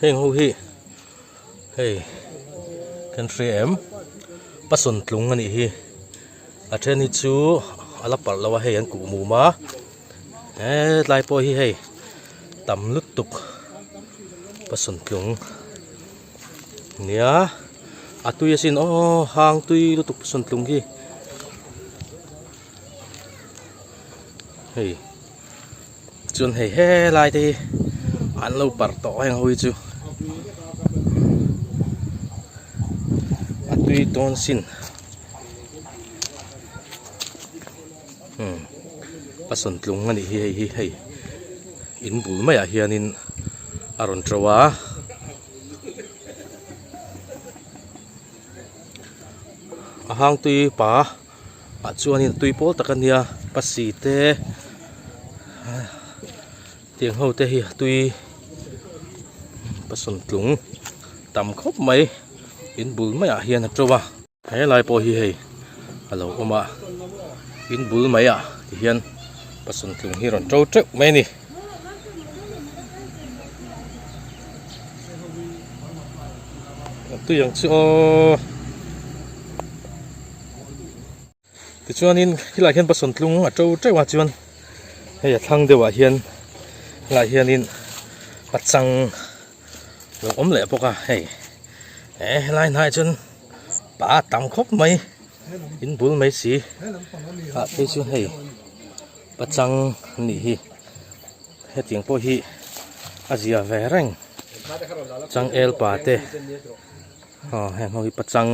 Heng ho hi hei kan hria em pasawn tlung a nih hi a then hi chu a la parh lo a hei an kuh mum a hetlai pawh hi hei tam lutuk pasawn tlung nia a tui asin aw hang tui lutuk pasawn tlung hi hei. Chuan hei helai te hi an lo parh tawh heng ho hi chu a tui dawn sin umm a sawn tlung a nih hi hei hi hei in bul maiah hianin a rawn to a. A hang tui pa. Ah chuanin tui pawl tak a nia pasi te tiang ho te hi tui pasawn tlung tam khawp mai in bul maiah hian a to a helai pawh hi hei a lo awm a in bul maiah ti hian pasawn tlung hi a rawn to teuh mai a ni. Tui ang chu aw. Tichuanin khilaiah hian bus rawn tlung a to teuh a chuan hei a thlang deuhah hian helaiah hianin pachang lo awm leh bawk a hei eh helai hnaiah chuan pa a tam khawp mai in bul mai si ah phei chu hei pachang a nih hi hetiang pawh hi a zia ve reng changel pa te aw heng ho hi pachang.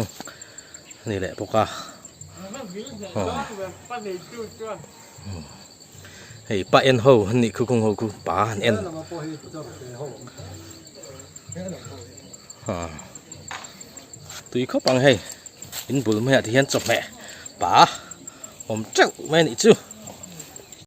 A ni leh bawk a hei pa en ho an nih khu kung ho khu pa an en tui khawp ang hei in bul maiah te hian chawhmeh pa awm teuh mai a nih chu.